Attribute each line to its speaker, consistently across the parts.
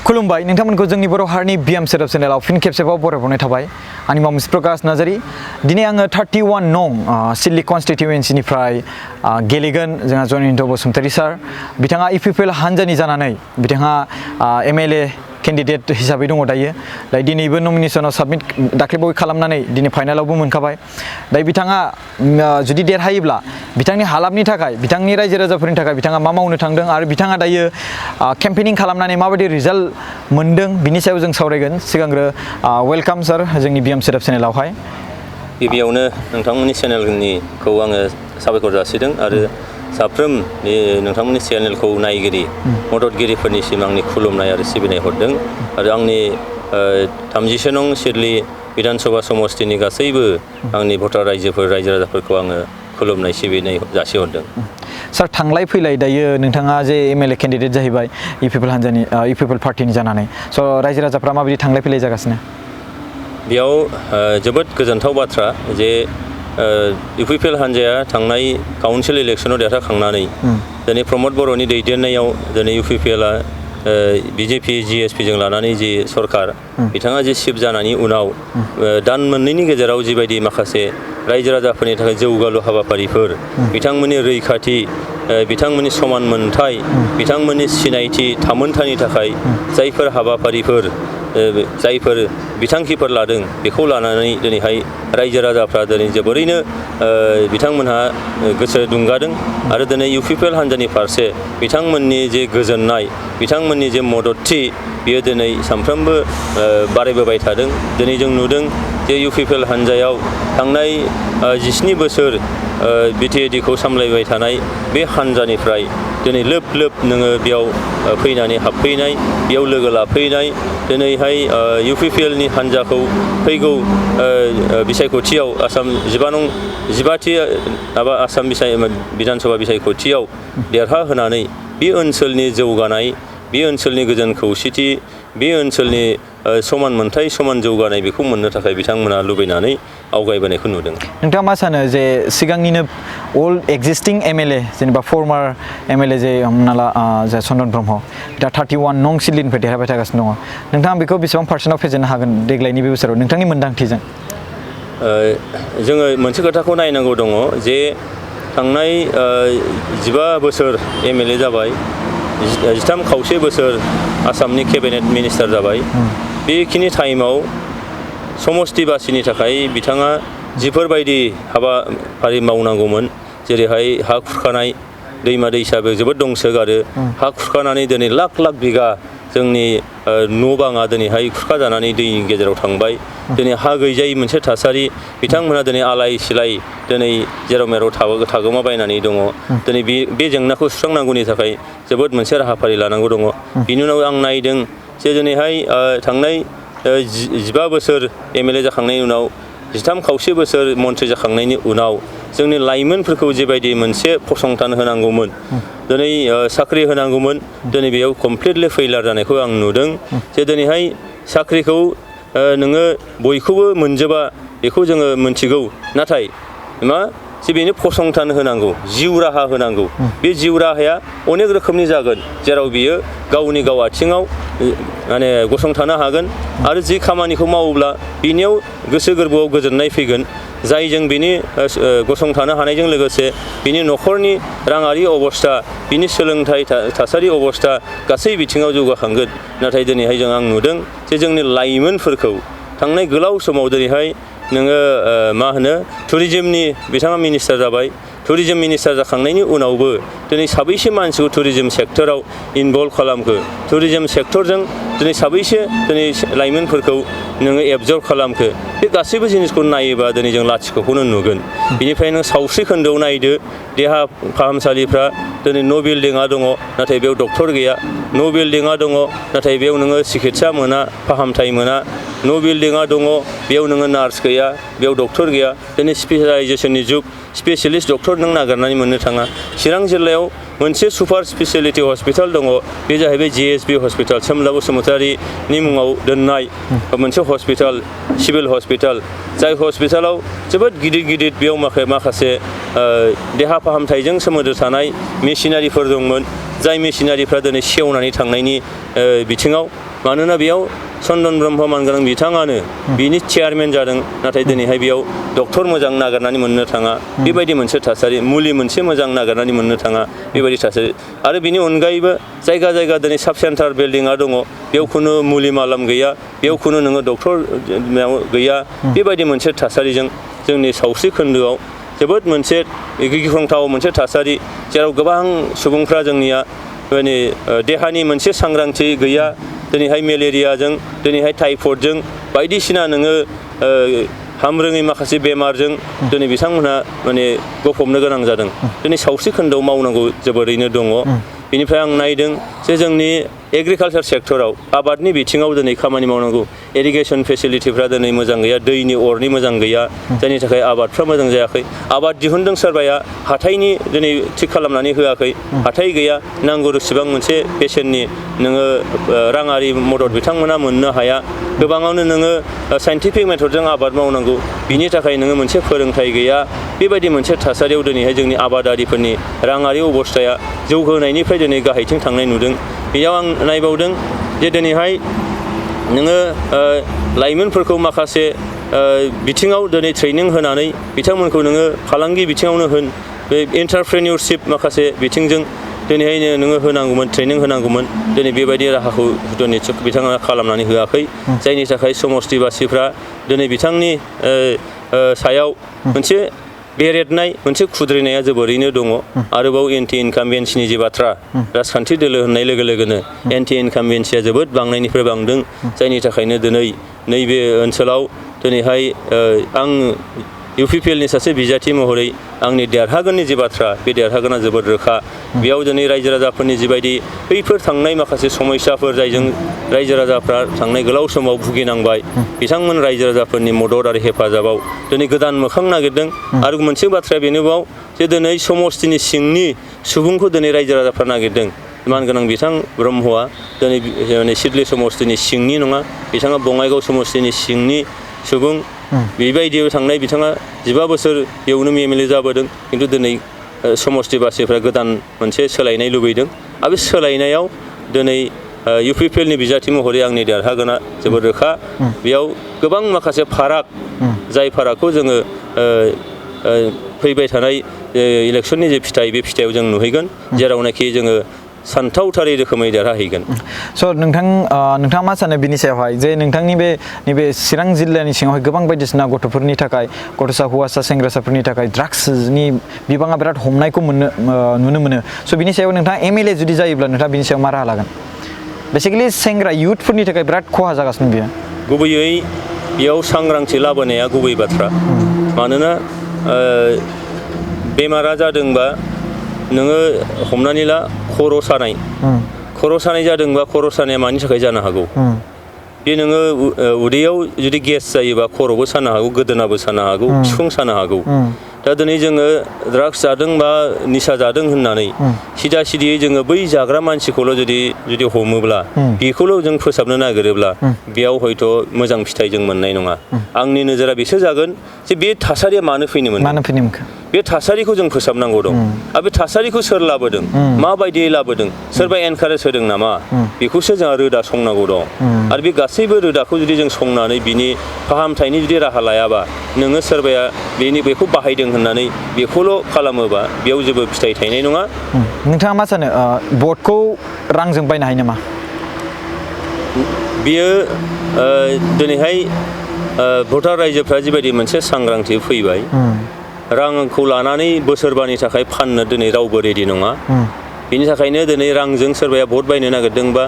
Speaker 1: खुलुमबाय नोंथांमोनखौ जोंनि बर' हारिनि बिएम सेटअप चेनेलाव फिन खेबसेबाव बरायबावनाय थाबाय आंनि मुङा मिस्टर प्रकाश नार्जारी दिनै आङो 31 नं सिडली कन्स्टिटिउएन्सिनिफ्राय गेलेगोन जोंहा जयन्त बसुमतारी सार बिथाङा इपिपिएल हानजानि जानानै बिथाङा एमएलए कैंडिडेट हिसाबै दङ दायो दिनैबो नमिनेशनाव साबमिट दाख्लैबावै खालामनानै दिनै फाइनालावबो मोनखाबाय बिथाङा जुदि देरहायोब्ला बिथांनि हालामनि थाखाय बिथांनि रायजो राजाफोरनि थाखाय बिथाङा मा मावनो थांदों आरो बिथाङा दायो केम्पेनिं खालामनानै माबायदि रिजाल्ट मोनदों बिनि सायाव जों सावरायगोन सिगांग्रो वेलकाम सार जोंनि बिएम सेटअप चेनेलावहाय
Speaker 2: गिबियावनो नोंथांमोननि चेनेलनिखौ आङो साबायखर जासिदों आरो साफ्रोम नोंथांमोननि चेनेलखौ नायगिरि मददगिरिफोरनिसिम आंनि खुलुमनाय आरो सिबिनाय हरदों आरो आंनि 37 नं सिडली विधानसभा समष्टिनि गासैबो आंनि भटार रायजो राजाफोरखौ आङो खुलुमनाय सिबिनाय जासिहरदों
Speaker 1: सार थांलाय फैलाय दायो नोंथाङा जे एमएलए कैंडिडेट जाहैबाय इपिपिएल हानजानि इपिपिएल पार्टिनि जानानै स' रायजो राजाफ्रा माबायदि थांलाय फैलाय जागासिनो
Speaker 2: बेयाव जोबोद गोजोनथाव बाथ्रा जे इपिपिएल हानजाया थांनाय काउन्सिल इलेक्शनाव देरहाखांनानै दिनै प्रमद बर'नि दैदेननायाव दिनै इपिपिएलआ बिजेपि जिएसपिजों लानानै जि सरकार बिथाङा जे सिफ जानायनि उनाव दान मोननैनि गेजेराव जिबायदि माखासे रायजो राजाफोरनि थाखाय जौगालु हाबाफारिफोर बिथांमोननि रैखाथि बिथांमोननि समान मोनथाय बिथांमोननि सिनायथि थामोनथानि थाखाय जायफोर हाबाफारिफोर जायफोर बिथांखिफोर लादों बेखौ लानानै दिनैहाय रायजो राजाफ्रा दिनै जोबोरैनो बिथांमोनहा गोसो दुंगादों आरो दिनै इपिपिएल हानजानि फारसे बिथांमोननि जे गोजोननाय बिथांमोननि जे मददथि बियो दिनै सानफ्रोमबो बारायबोबाय थादों दिनै जों नुदों जे इपिपिएल हानजायाव थांनाय 17 बोसोर बिटिएडिखौ सामलायबाय थानाय बे हानजानिफ्राय दिनै लोब लोब नोङो बेयाव फैनानै हाबफैनाय बेयाव लोगो लाफैनाय दिनैहाय इपिपिएलनि हानजाखौ फैगौ बिसायख'थियाव आसाम 15थि आसाम विधानसभा बिसायख'थियाव देरहाहोनानै बे ओनसोलनि जौगानाय बे ओनसोलनि गोजोन खौसेथि बे ओनसोलनि समान मोनथाय समान जौगानाय बेखौ मोननो थाखाय बिथांमोना लुबैनानै आवगायबोनायखौ नुदों
Speaker 1: नोंथाङा मा सानो जे सिगांनिनो अल्ड एक्जिस्टिं एमएलए जेनेबा फर्मार एमएलए जे हमना ला जे चन्दन ब्रह्म दा 31 नं सिडलीनिफ्राय देरहाबाय थागासिनो दङ नोंथाङा बेखौ बेसेबां पार्सेन्टआव फेजेननो हागोन देग्लायनि बे बोसोराव नोंथांनि मोन्दांथिजों
Speaker 2: जोङो मोनसे खोथाखौ नायनांगौ दङ जे थांनाय 15 बोसोर एमएलए जाबाय 13 खावसे बोसोर आसामनि केबिनेट मिनिस्टार जाबाय बेखिनि टाइमाव समष्टिबासिनि थाखाय बिथाङा जिफोरबायदि हाबाफारि मावनांगौमोन जेरैहाय हा खुरखानाय दैमा दैसाबो जोबोद दंसोगारो हा खुरखानानै दिनै लाख लाख बिगा जोंनि न' बाङा दिनैहाय खुरखाजानानै दैनि गेजेराव थांबाय दिनै हा गैजायै मोनसे थासारि बिथांमोना दिनै आलाय सिलाय दिनै जेराव मेराव थागोमाबायनानै दङ दिनै बे जेंनाखौ सुस्रांनांगौनि थाखाय जोबोद मोनसे राहाफारि लानांगौ दङ बिनि उनाव आं नायदों जे दिनैहाय थांनाय 15 बोसोर एमएलए जाखांनायनि उनाव 13 खावसे बोसोर मन्थ्रि जाखांनायनि उनाव जोंनि लाइमोनफोरखौ जिबायदि मोनसे फसंथान होनांगौमोन दिनै साख्रि होनांगौमोन दिनै बेयाव कमप्लिटलि फेइलार जानायखौ आं नुदों जे दिनैहाय साख्रिखौ नोङो बयखौबो मोनजोबा बेखौ जोङो मोनथिगौ नाथाय मा जे बेनो फसंथान होनांगौ जिउ राहा होनांगौ बे जिउ राहाया अनेक रोखोमनि जागोन जेराव बियो गावनि गाव आथिङाव माने गसंथानो हागोन आरो जि खामानिखौ मावोब्ला बिनियाव गोसो गोरबोआव गोजोननाय फैगोन जायजों बिनि गसंथानो हानायजों लोगोसे बिनि न'खरनि राङारि अबस्था बिनि सोलोंथाइ थासारि अबस्था गासै बिथिङाव जौगाखांगोन नाथाय दिनैहाय आं नुदों जे जोंनि लाइमोनफोरखौ थांनाय गोलाव समाव दिनैहाय नोङो मा होनो टुरिजमनि बिथाङा मिनिस्टार जाबाय टुरिजम मिनिस्टार जाखांनायनि उनावबो दिनै साबैसे मानसिखौ टुरिजम सेक्टराव इनभल्भ खालामखो टुरिजम सेक्टरजों दिनै साबैसे दिनै लाइमोनफोरखौ नोङो एबजर्ब खालामखो बे गासैबो जिनिसखौ नायोबा दिनै जों लाथिख'खौनो नुगोन बिनिफ्राय नों सावस्रि खोन्दोआव नायदो देहा फाहामसालिफ्रा दिनै न' बिल्डिङा दङ नाथाय बेयाव डक्टर गैया न' बिल्डिङा दङ नाथाय बेयाव नोङो सिकित्सा मोना फाहामथाय मोना न' बिल्डिङा दङ बेयाव नोङो नार्स गैया बेयाव डक्टर गैया दिनै स्पेसिलाइजेसननि जुग स्पेसियलिस्ट डक्टर नों नागिरनानै मोननो थाङा चिरां जिल्लायाव मोनसे सुपार स्पेसियेलिटि हस्पिटाल दङ बे जाहैबाय जिएसबि हस्पिटाल सोमला बसुमतारीनि मुङाव दोननाय मोनसे हस्पिटाल सिभिल हस्पिटाल जाय हस्पिटालाव जोबोद गिदिर गिदिर बेयाव माखासे देहा फाहामथायजों सोमोन्दो थानाय मेसिनारिफोर दंमोन जाय मेसिनारिफ्रा दिनै सेवनानै थांनायनि बिथिङाव मानोना बेयाव चन्दन ब्रह्म मानगोनां बिथाङानो बिनि चेयारमेन जादों नाथाय दिनैहाय बेयाव डक्टर मोजां नागिरनानै मोननो थाङा बेबायदि मोनसे थासारि मुलि मोनसे मोजां नागिरनानै मोननो थाङा बेबायदि थासारि आरो बिनि अनगायैबो जायगा जायगा दिनै साब सेन्टार बिल्डिङा दङ बेयाव खुनु मुलि मालाम गैया बेयाव खुनु नोङो डक्टर गैया बेबायदि मोनसे थासारिजों जोंनि सावस्रि खोन्दोआव जोबोद मोनसे गिख्रंथाव मोनसे थासारि जेराव गोबां सुबुंफ्रा जोंनिया माने देहानि मोनसे सांग्रांथि गैया दिनैहाय मेलेरियाजों दिनैहाय टाइफयडजों बायदिसिना नोङो हामरोङै माखासे बेमारजों दिनै बिथांमोनहा माने गफबनो गोनां जादों दिनै सावस्रि खोन्दोआव मावनांगौ जोबोरैनो दङ बेनिफ्राय आं नायदों जे जोंनि एग्रिकालसार सेक्टराव आबादनि बिथिङाव दिनै खामानि मावनांगौ इरिगेसन फेसिलिटिफ्रा दिनै मोजां गैया दैनि अरनि मोजां गैया जायनि थाखाय आबादफ्रा मोजां जायाखै आबाद दिहुनदों सोरबाया हाथायनि दिनै थिग खालामनानै होआखै हाथाय गैया नांगौ रोसिबां मोनसे बेसेननि नोङो राङारि मदद बिथांमोना मोननो हाया गोबाङावनो नोङो साइन्टिफिक मेथडजों आबाद मावनांगौ बिनि थाखाय नोङो मोनसे फोरोंथाइ गैया बेबायदि मोनसे थासारियाव दिनैहाय जोंनि आबादारिफोरनि राङारि अबस्थाया जौगानायनिफ्राय दिनै गाहायथिं थांनाय नुदों बेयाव आं नायबावदों जे दिनैहाय नोङो लाइमोनफोरखौ माखासे बिथिङाव दिनै ट्रेनिं होनानै बिथांमोनखौ नोङो फालांगि बिथिङावनो होन बे एन्टारप्रेनियरशिप माखासे बिथिंजों दिनैहायनो नोङो होनांगौमोन ट्रेनिं होनांगौमोन दिनै बेबायदि राहाखौ दिनै बिथाङा खालामनानै होआखै जायनि थाखाय समस्थिबासिफ्रा दिनै बिथांनि सायाव मोनसे बेरेदनाय मोनसे खुद्रिनाया जोबोरैनो दङ आरोबाव एन्टि इनकामबेन्सिनि जे बाथ्रा राजखान्थि दोलो होननाय लोगो लोगोनो एन्टि इनकामबेन्सिया जोबोद बांनायनिफ्राय बांदों जायनि थाखायनो दिनै नैबे ओनसोलाव दिनैहाय आं UPPLनि सासे बिजाथि महरै आंनि देरहागोननि जे बाथ्रा बे देरहागोना जोबोद रोखा बेयाव दिनै रायजो राजाफोरनि जिबायदि बैफोर थांनाय माखासे समस्याफोर जायजों रायजो राजाफ्रा थांनाय गोलाव समाव भुगिनांबाय बिथांमोन रायजो राजाफोरनि मदद आरो हेफाजाबाव दिनै गोदान मोखां नागिरदों आरो मोनसे बाथ्राया बेनोबाव जे दिनै समस्तिनि सिंनि सुबुंखौ दिनै रायजो राजाफ्रा नागिरदों मानगोनां बिथां ब्रह्मआ दिनै सिडली समस्तिनि सिंनि नङा बिथाङा बङाइगाव समस्तिनि सिंनि सुबुं बेबायदियाव थांनाय बिथाङा 15 बोसोर बेयावनो MLA जाबोदों खिन्थु दिनै समस्तिबासिफ्रा गोदान मोनसे सोलायनाय लुबैदों आरो बे सोलायनायाव दिनै UPPLनि बिजाथि महरै आंनि देरहागोना जोबोद रोखा बेयाव गोबां माखासे फाराग जाय फारागखौ जोङो फैबाय थानाय इलेक्सननि जे फिथाइ बे फिथाइयाव जों नुहैगोन जेरावनाखि जोङो सानथावथारै रोखोमै देरहाहैगोन
Speaker 1: स' नोंथाङा मा सानो बिनि सायावहाय जे नोंथांनि नैबे चिरां जिल्लानि सिङावहाय गोबां बायदिसिना गथ'फोरनि थाखाय गथ'सा हौवासा सेंग्रासाफोरनि थाखाय ड्राग्सनि बिबाङा बिराद हमनायखौ नुनो मोनो स' बिनि सायाव नोंथाङा MLA जुदि जायोब्ला नोंथाङा बिनि सायाव मा राहा लागोन बेसिकेलि सेंग्रा इयुथफोरनि थाखाय बिराद खहा जागासिनो बियो
Speaker 2: गुबैयै बेयाव सांग्रांथि लाबोनाया गुबै बाथ्रा मानोना बेमारा जादोंबा नोङो हमनानै ला खर' सानाय जादोंबा खर' सानाया मानि थाखाय जानो हागौ बे नोङो उदैयाव जुदि गेस जायोबा खर'बो सानो हागौ गोदोनाबो सानो हागौ सिफुं सानो हागौ दा दिनै जोङो ड्राग्स जादों बा निसा जादों होननानै सिदा सिदियै जोङो बै जाग्रा मानसिखौल' जुदि हमोब्ला बेखौल' जों फोसाबनो नागिरोब्ला बेयाव हयथ' मोजां फिथाइ जों मोननाय नङा आंनि नोजोरा बेसो जागोन जे बे थासारिया मानो फैनोमोन बे थासारिखौ जों फोसाबनांगौ दं आरो बे थासारिखौ सोर लाबोदों माबायदियै लाबोदों सोरबा एनकारेज होदों नामा बेखौसो जोंहा रोदा संनांगौ दं आरो बे गासैबो रोदाखौ जुदि जों संनानै बिनि फाहामथायनि जुदि राहा लायाबा नोङो सोरबाया बेखौ बाहायदों होननानै बेखौल' खालामोबा बेयाव जेबो फिथाइ थायनाय नङा
Speaker 1: नोंथाङा मा सानो भटखौ रांजों बायनो हायो नामा
Speaker 2: बियो दिनैहाय भटार रायजोफ्रा जिबायदि मोनसे सांग्रांथि फैबाय रांखौ लानानै बोसोरबानि थाखाय फाननो दिनै रावबो रेडि नङा बिनि थाखायनो दिनै रांजों सोरबाया भट बायनो नागिरदोंबा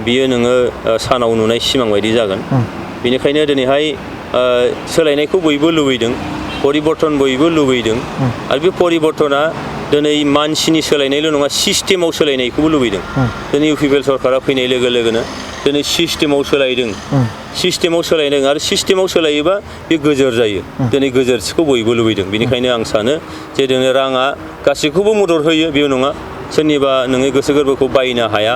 Speaker 2: बियो नोङो सानाव नुनाय सिमां बायदि जागोन बेनिखायनो दिनैहाय सोलायनायखौ बयबो लुबैदों परिबर्तन बयबो लुबैदों आरो बे परिबर्तना दिनै मानसिनि सोलायनायल' नङा सिस्टेमाव सोलायनायखौबो लुबैदों दिनै UPPL सरकारा फैनाय लोगो लोगोनो दिनै सिस्टेमाव सोलायदों आरो सिस्टेमाव सोलायोबा बे गोजोर जायो दिनै गोजोरथिखौ बयबो लुबैदों बेनिखायनो आं सानो जे दिनै राङा गासैखौबो मदद होयो बेयो नङा सोरनिबा नोङो गोसो गोरबोखौ बायनो हाया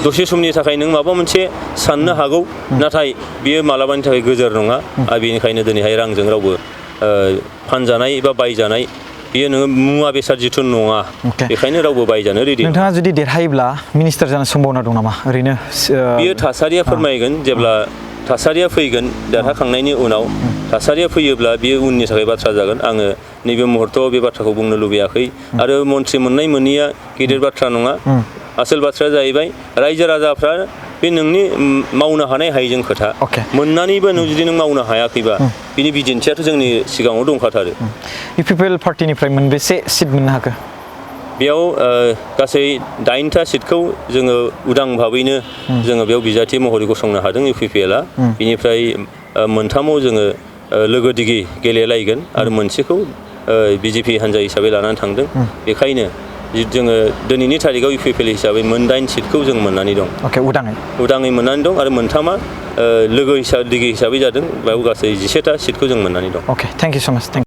Speaker 2: दसे समनि थाखाय नों माबा मोनसे साननो हागौ नाथाय बियो मालाबानि थाखाय गोजोर नङा आरो बेनिखायनो दिनैहाय रांजों रावबो फानजानाय एबा बायजानाय बेयो नोङो मुवा बेसाद जिथु नङा
Speaker 1: Okay.
Speaker 2: बेखायनो रावबो बायजानो रेडि
Speaker 1: नोंथाङा जुदि देरहायोब्ला मिनिस्टार जानो सम्भावना दं नामा ओरैनो
Speaker 2: बियो थासारिया फोरमायगोन जेब्ला थासारिया फैगोन देरहाखांनायनि उनाव थासारिया फैयोब्ला बियो उननि थाखाय बाथ्रा जागोन आङो नैबे मुहूर्तआव बे बाथ्राखौ बुंनो लुबैयाखै आरो मन्त्रि मोननाय मोनैया गिदिर बाथ्रा नङा आसोल बाथ्राया जाहैबाय रायजो राजाफ्रा बे नोंनि मावनो हानाय हायजों खोथा
Speaker 1: Okay.
Speaker 2: मोननानैबो नों जुदि नों मावनो हायाखैबा बिनि बिदिन्थियाथ' जोंनि सिगाङाव दंखाथारो
Speaker 1: इपिपिएल पार्टिनिफ्राय मोनबेसे सिट मोननो हाखो
Speaker 2: बेयाव गासै 8टा सिटखौ जोङो उदां भाबैनो जोङो बेयाव बिजाथि महरै गसंनो हादों इउपिपिएलआ बिनिफ्राय मोनथामाव जोङो लोगो दिगि गेलेलायगोन आरो मोनसेखौ बिजेपि हान्जा हिसाबै लानानै थांदों बेखायनो जोङो दिनैनि थारिखआव इउपिपिएल हिसाबै 8 सिटखौ जों मोननानै दं
Speaker 1: अके
Speaker 2: उदाङै मोननानै दं आरो मोनथामा लोगो दिगि हिसाबै जादों बेयाव गासै 11टा सिटखौ जों मोननानै दं
Speaker 1: अके थेंक इउ सो माच